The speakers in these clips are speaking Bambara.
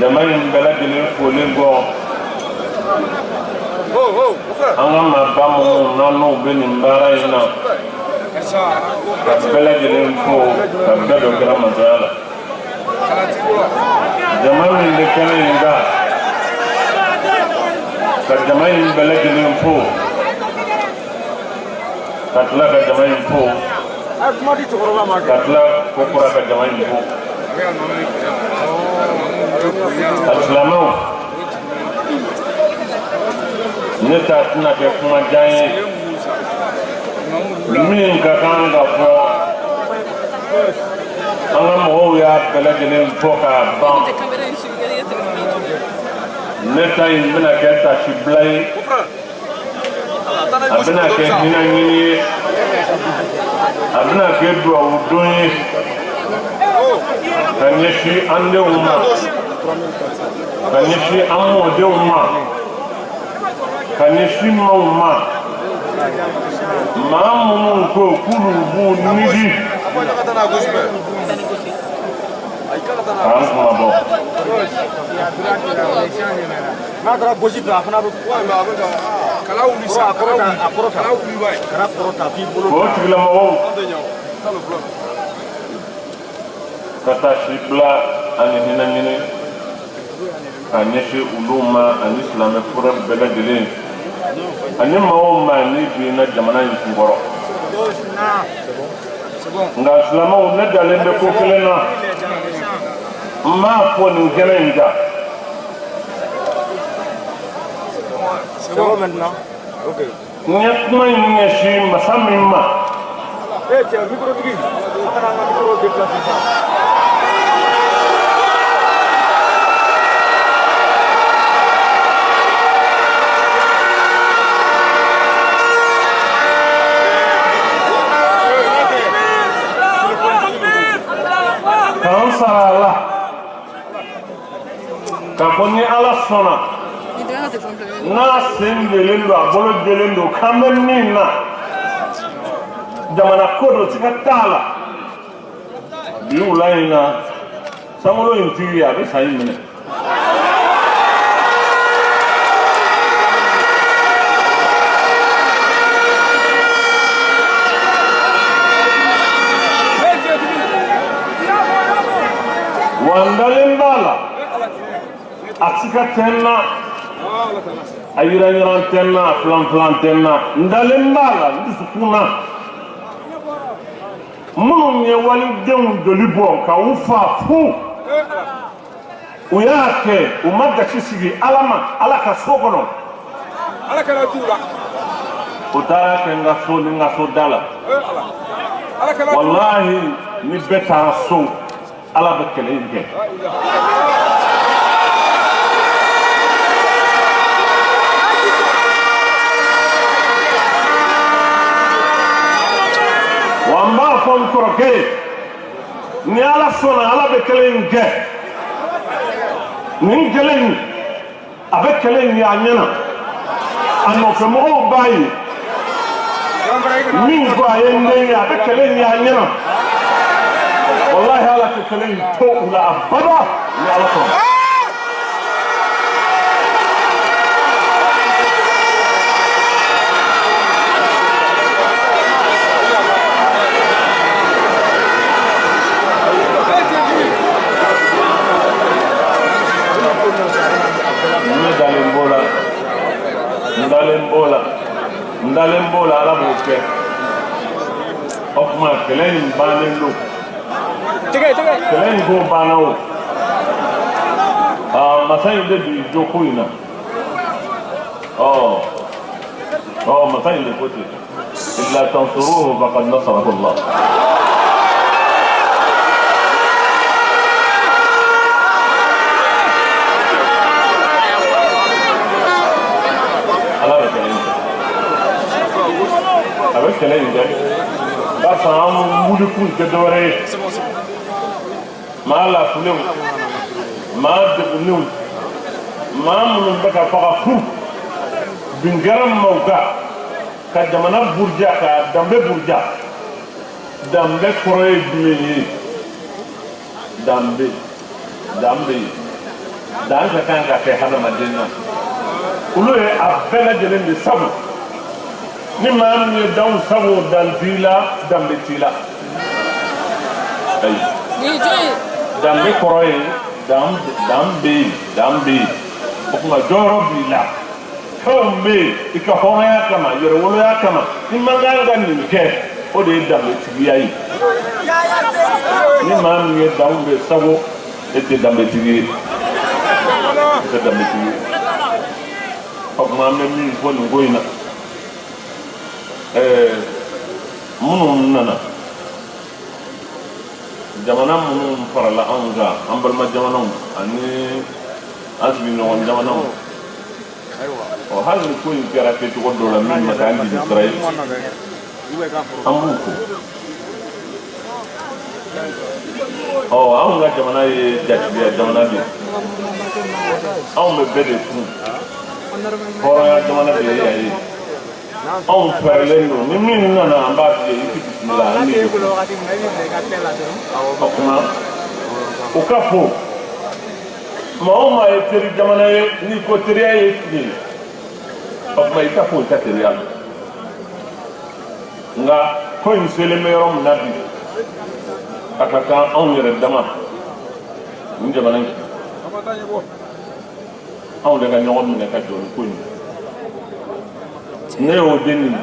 Jama in bɛɛ lajɛlen folen kɔ, an ka maaba minnu n'an n'u bɛ nin baara in na, ka bɛɛ lajɛlen fo ka bɛɛ don kira masaya la. Jama min bɛ kɛnɛ in kan, ka jama in bɛɛ lajɛlen fo, ka tila ka jama in fo, ka tila ko kura ka jama in fo. Alisilamɛw, ne ta tɛna kɛ kuma jan ye. Min ka kan ka fɔ, an ka mɔgɔw y'a bɛɛ lajɛlen fɔ k'a ban. Ne ta in bɛna kɛ tasibila ye, a bɛna kɛ hinɛ ɲini ye, a bɛna kɛ duwawu don ye ka ɲɛsin an denw ma, ka ɲɛsin an mɔdenw ma, ka ɲɛsin maaw ma, maa minnu ko k'olu b'u ni di k'an kunmabɔ. N'a taara gosi fɛ, a fana bɛ kala wuli sa, a kɔrɔ ta, a kɔrɔ ta, kana kɔrɔ ta f'i bolo. O tigilamɔgɔw ka taasibila ani hinɛ ɲini ka ɲɛsin olu ma, ani silamɛ fura bɛɛ lajɛlen, ani maa o maa n'i binna jamana in kunkɔrɔ. Nka silamɛw, ne dalen bɛ ko kelen na, n b'a fɔ nin kɛnɛ in kan. C'est bon maintenant? Ok. N ye kuma in ɲɛsin masa min ma. Eh cɛ, micro tigi, a kana an ka micro déplacer sa. K'an sara a la k'a fɔ ni Ala sɔnna, n'a sen jɛlen don, a bolo jɛlen don, k'an bɛ min na, jamana ko don, siga t'a la. Bi wula in na, sankolo in tigi, a bɛ sa in minɛ. Wa n dalen b'a la, a siga tɛ n na, a yiranyiran tɛ n na, a filanfilan tɛ n na. N dalen b'a la n dusukun na, minnu ye walidenw joli bɔ ka u fa fu, u y'a kɛ, u ma gasi sigi Ala ma, Ala ka so kɔnɔ. Ala kana t'u la. U taara kɛ n ka so ni n ka so da la. Ala kana. Walahi, ni bɛɛ taara so, Ala bɛ kɛlɛ in kɛ. Wa n b'a fɔ n kɔrɔkɛ ye, ni Ala sɔnna, Ala bɛ kɛlɛ in kɛ. Nin kɛlɛ in, a bɛ kɛlɛ in ye a ɲɛna, a nɔfɛmɔgɔw b'a ye. Min ko a ye n den ye, a bɛ kɛlɛ in ye a ɲɛna. Walahi, Ala tɛ kɛlɛ in to u la abada, ni Ala sɔnna. Ne dalen b'o la, n dalen b'o la, n dalen b'o la. Ala b'o kɛ. O tuma, kɛlɛ in bannen don. Tɛgɛ tɛgɛ. Kɛlɛ in ko banna o. Aa, masa in de b'i jo ko in na. Ɔ ɔ, masa in de ko ten: illa tansuruhu faqad nasarahu Allah. Ala bɛ kɛlɛ in kɛ, a bɛ kɛlɛ in kɛ, barisa an wuli kun tɛ dɔwɛrɛ ye: maa lafulenw, maa degunnenw, maa minnu bɛ ka faga fu, bin kɛra maaw kan, ka jamana buruja, ka danbe buruja. Danbe kɔrɔ ye jumɛn ye? Danbe, danbe. Dan ka kan ka kɛ hadamaden na, olu ye a bɛɛ lajɛlen de sago. Ni maa min ye danw sago, dan t'i la, danbe t'i la. Ayi, danbe kɔrɔ ye dan, dan bɛ yen, dan bɛ yen. O tuma jɔyɔrɔ b'i la, fɛnw bɛ yen i ka hɔrɔnya kama, yɛrɛwoloya kama, i man kan ka nin kɛ. O de ye danbetigiya ye. Ni maa min ye danw bɛɛ sago, e tɛ danbetigi ye, e tɛ danbetigi ye. O tuma an bɛ min fɔ nin ko in na, minnu nana, jamana minnu farala anw kan, an balima jamanaw ani an sigiɲɔgɔn jamanaw, ɔ hali ni ko in kɛra kɛcogo dɔ la min ma kɛ an jigi sira ye, an b'u fo. Ɔ anw ka jamana ye jatigiya jamana de ye, anw bɛ bɛɛ de kun, hɔrɔnya jamana de ye yan ye. Anw fɛɛrɛlen don, ni min nana an b'a f'i ye i k'i bisimila, an b'i o tuma u ka fo. Maa o maa ye teri jamana ye, n'i ko teriya ye tiɲɛ ye, o tuma i ka fo i ka teriya la. Nka ko in selen bɛ yɔrɔ min na bi, a ka kan anw yɛrɛ dama, nin jamana in, anw de ka ɲɔgɔn minɛ ka jɔ ni ko in ye. Ne y'o de ɲini,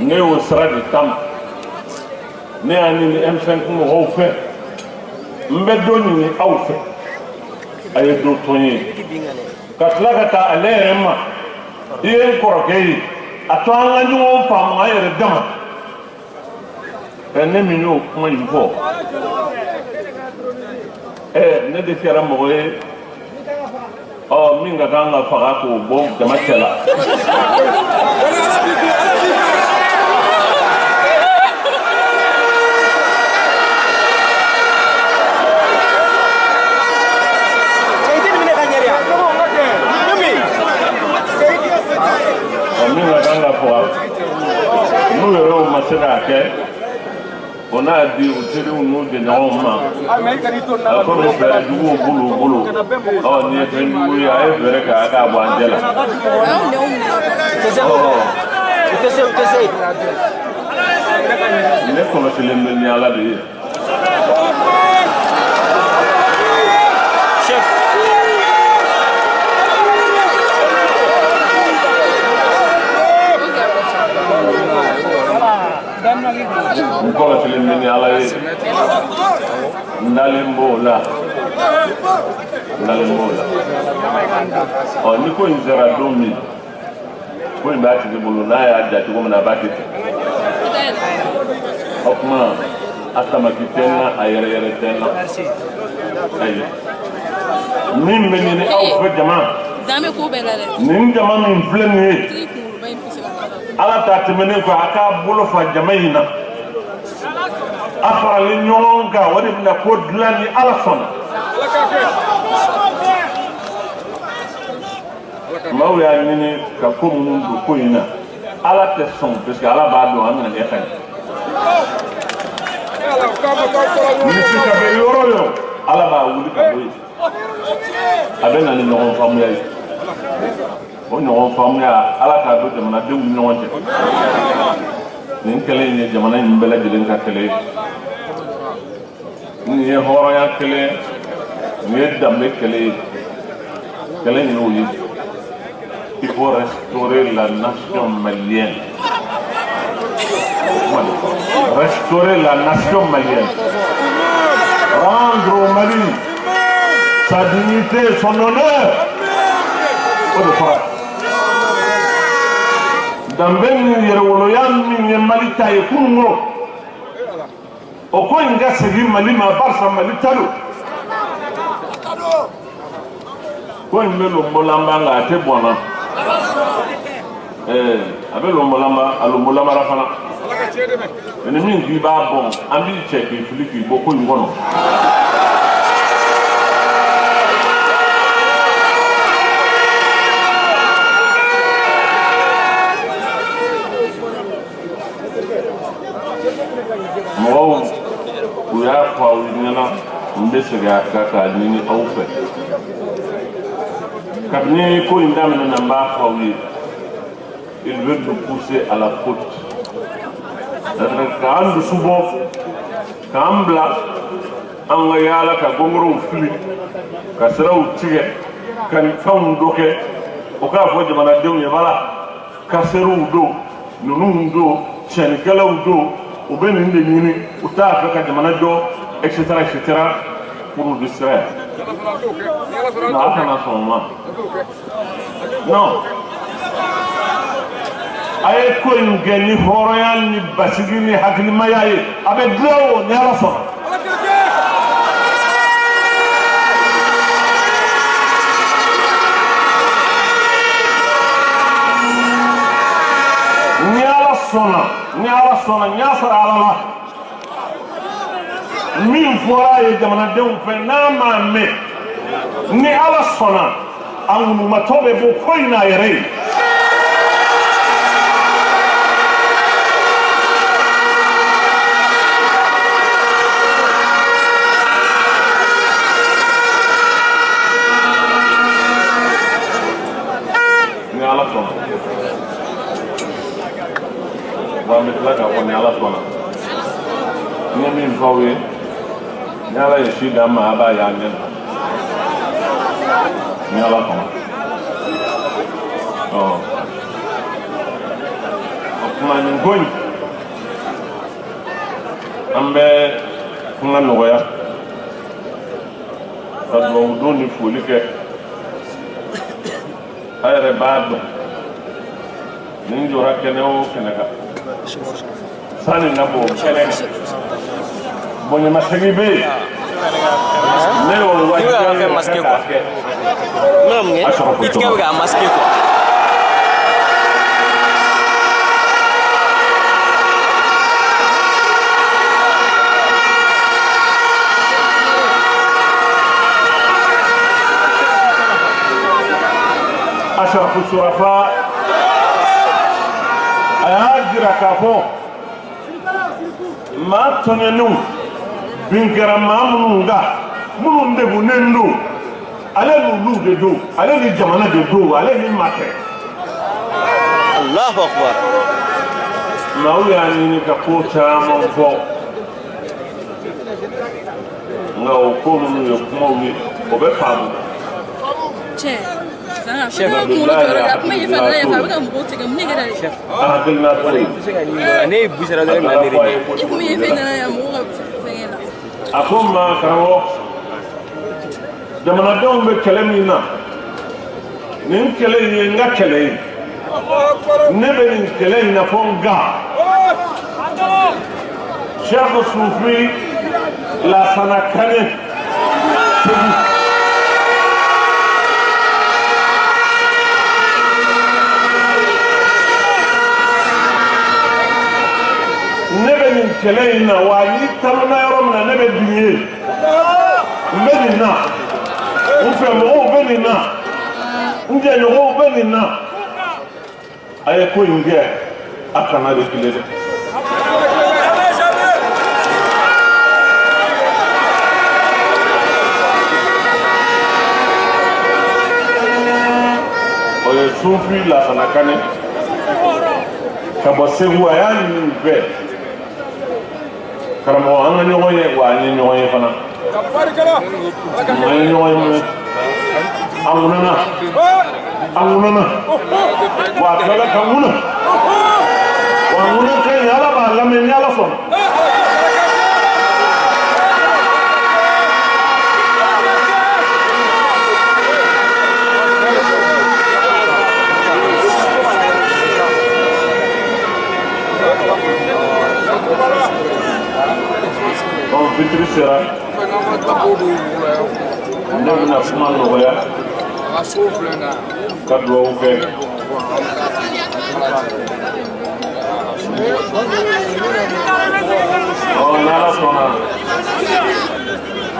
ne y'o sira de taama, ne y'a ɲini M5 mɔgɔw fɛ, n bɛ dɔ ɲini aw fɛ, a ye dɔ tɔn ye ka tila ka taa ale yɛrɛ ma. I ye n kɔrɔkɛ ye, a to an ka ɲɔgɔn faamu an yɛrɛ dama. Ɛ, ne min y'o kuma in fɔ, ɛ, ne de kɛra mɔgɔ ye, ɔ min ka kan ka faga k'o bɔ jama cɛ la. Ɔ min ka kan ka faga, n'u yɛrɛw ma se k'a kɛ, o n'a di u teriw n'u jɛɲɔgɔnw ma. A komi fɛɛrɛ juguw b'olu bolo, ɔ nin ye fɛn jugu ye, a ye fɛɛrɛ kɛ a k'a bɔ an cɛ la. Ne kɔlɔsilen bɛ ni Ala de ye. N kɔlɔsilen bɛ ni Ala ye, n dalen b'o la, n dalen b'o la. Ɔ ni ko in sera don min, ko in b'a tigi bolo, n'a y'a ja cogo min na, a b'a kɛ ten. O tuma a tamaki tɛ n na, a yɛrɛ yɛrɛ tɛ n na. Ayi, min bɛ ɲini aw fɛ, jama, nin jama min filɛ nin ye, Ala ta tɛmɛnen kɔ, a k'a bolo fa jama in na, a faralen ɲɔgɔn kan, o de bɛna ko dilan ni Ala sɔnna. Maaw y'a ɲini ka ko minnu don ko in na, Ala tɛ sɔn, parce que Ala b'a dɔn an ŋaniya ka ɲi. Misi ka bɛ yɔrɔ o yɔrɔ, Ala b'a wuli ka bɔ yen, a bɛ na ni ɲɔgɔn faamuya ye. O ɲɔgɔn faamuya, Ala k'a don jamanadenw ni ɲɔgɔn cɛ. Nin kɛlɛ in ye jamana in bɛɛ lajɛlen ka kɛlɛ ye. Nin ye hɔrɔnya kɛlɛ, nin ye danbe kɛlɛ ye. Kɛlɛ in y'o ye. Il faut restaurer la nation malienne, restaurer la nation malienne, rendre au Mali sa dignité, son honneur. O de fɔra. Danbe min, yɛrɛwoloya min ye Mali ta ye kunun ko, o ko in ka segin Mali ma, barisa Mali ta don. Ko in bɛ lonbolanba, nka a tɛ bɔn na. Ɛɛ, a bɛ lonbolanba, a lonbolanbara fana. Ni min k'i b'a bɔn, an b'i cɛ k'i fili k'i bɔ ko in kɔnɔ. Mɔgɔw, u y'a fɔ aw ɲɛna, n bɛ segin a kan k'a ɲini aw fɛ. Kabini ko in daminɛna, n b'a fɔ aw ye, il veut nous pousser à la faute, c'est-à-dire k'an dusu bɔ, k'an bila an ka yaala ka gɔngɔrɔw fili, ka siraw tigɛ, ka fɛnw dɔ kɛ. O k'a fɔ jamanadenw ye, bala kasɛriw don, ninnu don, tiɲɛnikɛlaw don, u bɛ nin de ɲini, u t'a fɛ ka jamana jɔ, et cetera, et cetera, pour nous distraire. Non, a kana sɔn o ma. Non, a ye ko in kɛ ni hɔrɔnya ni basigi ni hakilimaya ye, a bɛ dilan o, ni Ala sɔnna. Ni Ala sɔnna, ni Ala sɔnna, n y'a sɔrɔ Ala la. Min fɔra a ye jamanadenw fɛ, n'a m'a mɛn, ni Ala sɔnna, a ŋunumatɔ bɛ bɔ ko in n'a yɛrɛ ye. Ni Ala sɔnna, wa an bɛ tila k'a fɔ ni Ala sɔnna, n ye min fɔ aw ye, ni Ala ye si d'an ma, a b'a ye an ɲɛ na, ni Ala sɔnna. Ɔ, o tuma nin ko in, an bɛ kuma nɔgɔya ka dugawu don ni foli kɛ. A yɛrɛ b'a dɔn, nin jɔra kɛnɛ o kɛnɛ kan, sani na bɔ kɛnɛ kan, bonyamasegin bɛ yen, ne y'o wajibiya fɛn masqué k'a kɛ. N bɛna mun kɛ? A sɔrɔ I tigɛ bɛ k'a masqué quoi. Asarafu Surafa, a y'a jira k'a fɔ maa tɔɲɔnenw bin kɛra maa minnu kan, minnu degunnen don, ale n'olu de don, ale ni jamana de don, ale ni maa tɛ. Allahu akbar. Maaw y'a ɲini ka ko caman fɔ, nka o ko minnu ye kumaw ye, o bɛ faamu. Cɛ, Chef, kunkolo jɔyɔrɔ la, a kuma ɲɛfɛ a nana ɲɛfɛ, a bɛ ka mɔgɔw tigɛ, mun de kɛra de? A hakilina t'o ye. I bɛ se ka nin bɔ ne ye busara dɔrɔn, na ne de ɲɛ. I kun bɛ ɲɛfɛ nana yan mɔgɔw ka fɛngɛ la. A ko n ma, karamɔgɔ, jamanadenw bɛ kɛlɛ min na, nin kɛlɛ in ye n ka kɛlɛ ye, ne bɛ nin kɛlɛ in na fɔ n ga Cheikh Sufi Lasana Kane Segu. Ne bɛ nin kɛlɛ in na wa, n'i talonna yɔrɔ min na, ne bɛ bin ye. N bɛ nin na, n fɛ mɔgɔw bɛ nin na, n jɛɲɔgɔnw bɛ nin na. A ye ko in kɛ, a kana reculer dɛ. O ye Sufi Lasana Kane ka bɔ Segu. A y'a ɲini u fɛ, karamɔgɔ, an ka ɲɔgɔn ye wa, an ye ɲɔgɔn ye fana, an ye ɲɔgɔn ye mun ye, a ŋunana, a ŋunana wa, a tilala ka ŋuna wa, ŋuna ka ɲi, Ala b'a lamɛn ni Ala sɔnna. Ɔ, fitiri sera, ne bɛna kuma nɔgɔya ka dugawu kɛ. Ɔ, n'Ala sɔnna,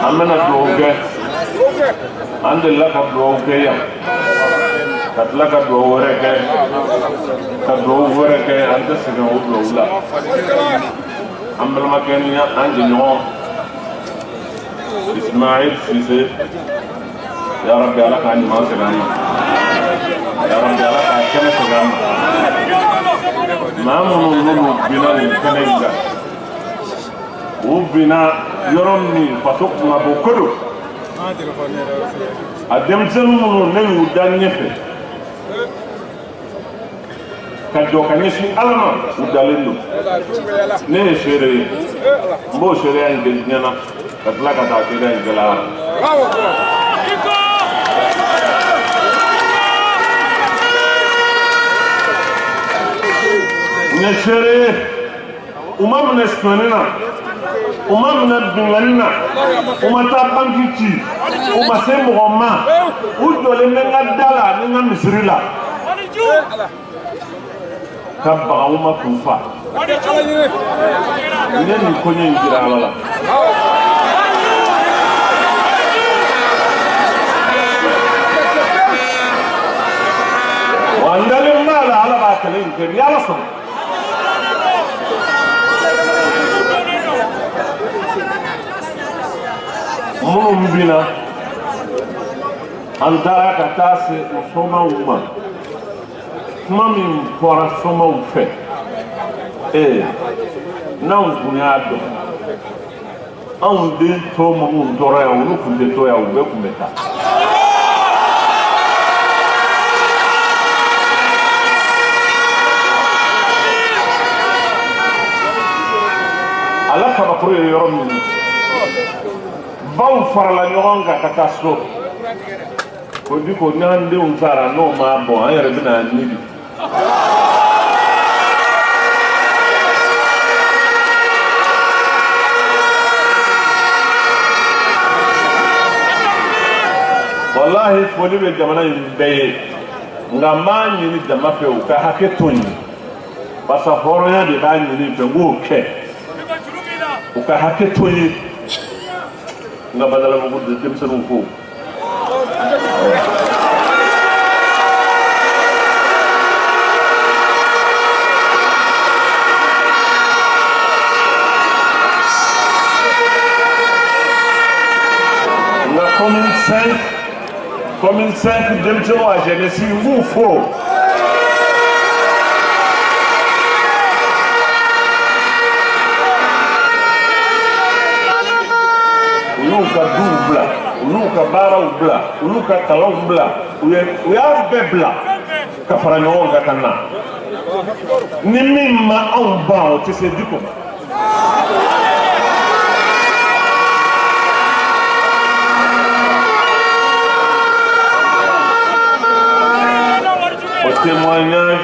an bɛna dugawu kɛ. An delila ka dugawu kɛ yan, ka tila ka dugawu wɛrɛ kɛ, ka dugawu wɛrɛ kɛ. An tɛ sɛgɛn o dugawu la. An balimakɛ ni an jɛɲɔgɔn Ismail Sise, ya Rabbi, Ala k'a ɲuman segin an ma. Ya Rabbi, Ala k'a kɛnɛ segin an ma. Maa minnu n'olu binna nin kɛnɛ in kan, u binna yɔrɔ min faso kunmabɔ ko don. A denmisɛnnin minnu ne y'u da ɲɛfɛ ka jɔ ka ɲɛsin Ala ma, u dalen don. Ne ye seere ye, n b'o seereya in kɛ diɲɛ na ka tila ka taa seereya in kɛ lahara. N ye seere ye, u ma minɛ sonyɛni na, u ma minɛ binkanni na, u ma taa banki ci, u ma se mɔgɔ ma. U jɔlen bɛ n ka da la ni n ka misiri la ka baga u ma k'u fa. N ye nin koɲɛ in jira Ala la. Wa n dalen b'a la, Ala b'a kɛlɛ in kɛ ni Ala sɔnna. Minnu binna, an taara ka taa se u somaw ma. Kuma min fɔra somaw fɛ, ee, n'anw tun y'a dɔn, anw den tɔ minnu tora yan, olu tun tɛ to yan, u bɛɛ tun bɛ taa. Ala kabakuru ye yɔrɔ min ye, baw farala ɲɔgɔn kan ka taa so ko di ko n'an denw sara, n'o ma bɔn, an yɛrɛ bɛna ni di. Walahi, foli bɛ jamana in bɛɛ ye, nka n b'a ɲini jama fɛ, u ka hakɛ to yen, barisa hɔrɔnya de b'a ɲini fɛ n k'o kɛ. U ka hakɛ to yen. N ka Badalabugu denmisɛnninw fo. N ka commune 5, commune 5 denmisɛnninw, a jeunesse, n b'u fo. U y'u ka duw bila, u y'u ka baaraw bila, u y'u ka kalanw bila, u y'a bɛɛ bila ka fara ɲɔgɔn kan ka na. Ni min ma anw ban, o tɛ se Diko ma. O témoignage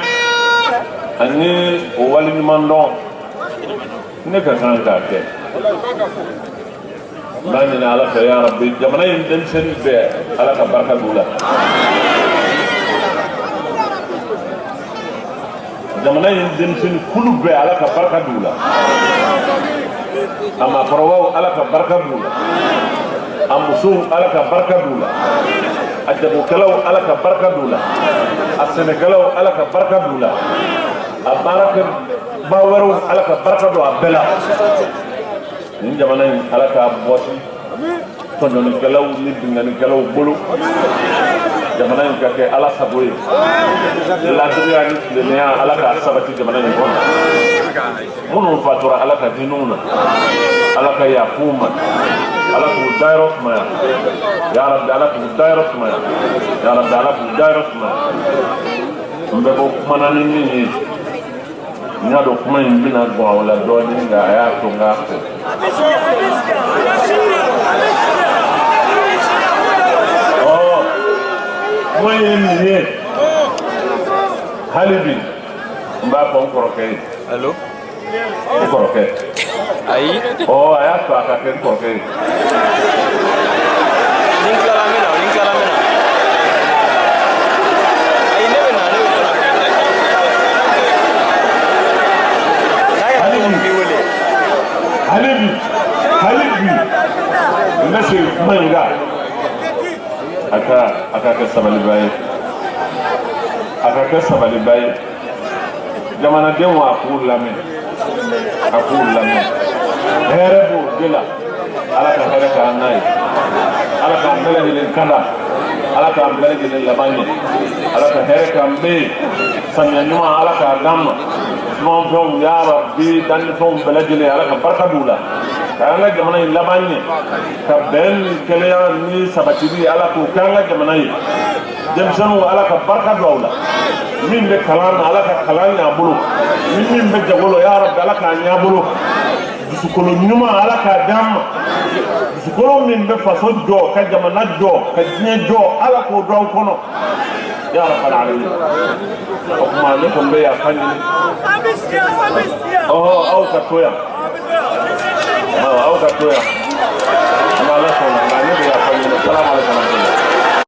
ani o waleɲumandɔn, ne ka kan k'a kɛ. N b'a ɲini Ala fɛ, ya Rabbi, jamana in denmisɛnnin bɛɛ, Ala ka barika d'u la. Jamana in denmisɛnnin kulu bɛɛ, Ala ka barika d'u la. A maakɔrɔbaw, Ala ka barika d'u la. A musow, Ala ka barika d'u la. A jagokɛlaw, Ala ka barika d'u la. A sɛnɛkɛlaw, Ala ka barika d'u la. A baarakɛba wɛrɛw, Ala ka barika don a bɛɛ la. Nin jamana in, Ala k'a bɔsi tɔɲɔnikɛlaw ni binkannikɛlaw bolo. Jamana in ka kɛ Ala sago ye. Ladiriya ni tilennenya, Ala k'a sabati jamana in kɔnɔ. Minnu fatura, Ala ka hinɛ u na, Ala ka yafa u ma, Ala k'u dayɔrɔ sumaya. Ya Rabbi, Ala k'u dayɔrɔ sumaya. Ya Rabbi, Ala k'u dayɔrɔ sumaya. N bɛ bɔ kumana ni min ye, n y'a dɔn kuma in bɛna gan aw la dɔɔnin, nka a y'a to n k'a fɔ. Ɔ, kuma in ye nin ye, hali bi n b'a fɔ n kɔrɔkɛ ye. Allo? N kɔrɔkɛ. Ayi. Ɔ, a y'a to a ka kɛ n kɔrɔkɛ ye. Ni n tilala, n bɛ na. Ni n tilala, n bɛ na. Ayi, ne bɛ na, ne bɛ na. N'a yɛrɛ Hali ko bi. n b'i wele. Hali bi, hali bi, n bɛ segin kuma in kan. A ka kɛ sabaliba ye, a ka kɛ sabaliba ye. Jamanadenw, a k'u lamɛn, a k'u lamɛn. Hɛrɛ b'o de la. Ala ka hɛrɛ k'an n'a ye. Ala k'an bɛɛ lajɛlen kanda. Ala k'an bɛɛ lajɛlen laban ɲɛ. Ala ka hɛrɛ k'an bɛɛ ye. Samiya ɲuman, Ala k'a d'an ma. Sumanfɛnw, ya Rabbi, dannifɛnw bɛɛ lajɛlen, Ala ka barika d'u la. Ka an ka jamana in laban ɲɛ. Ka bɛn ni kɛnɛya ni sabatili, Ala k'o kɛ an ka jamana ye. Denmisɛnninw, Ala ka barika don aw la. Min bɛ kalan na, Ala ka kalan ɲɛ a bolo. Ni min bɛ jago la, ya Rabbi, Ala k'a ɲɛ a bolo. Dusukolo ɲuman, Ala k'a d'an ma. Dusukolo min bɛ faso jɔ, ka jamana jɔ, ka diɲɛ jɔ, Ala k'o don aw kɔnɔ, ya rabbal alamin. O tuma ne kɔni bɛ yafa ɲini. Ɔhɔ, aw ka to yan, aw ka to yan.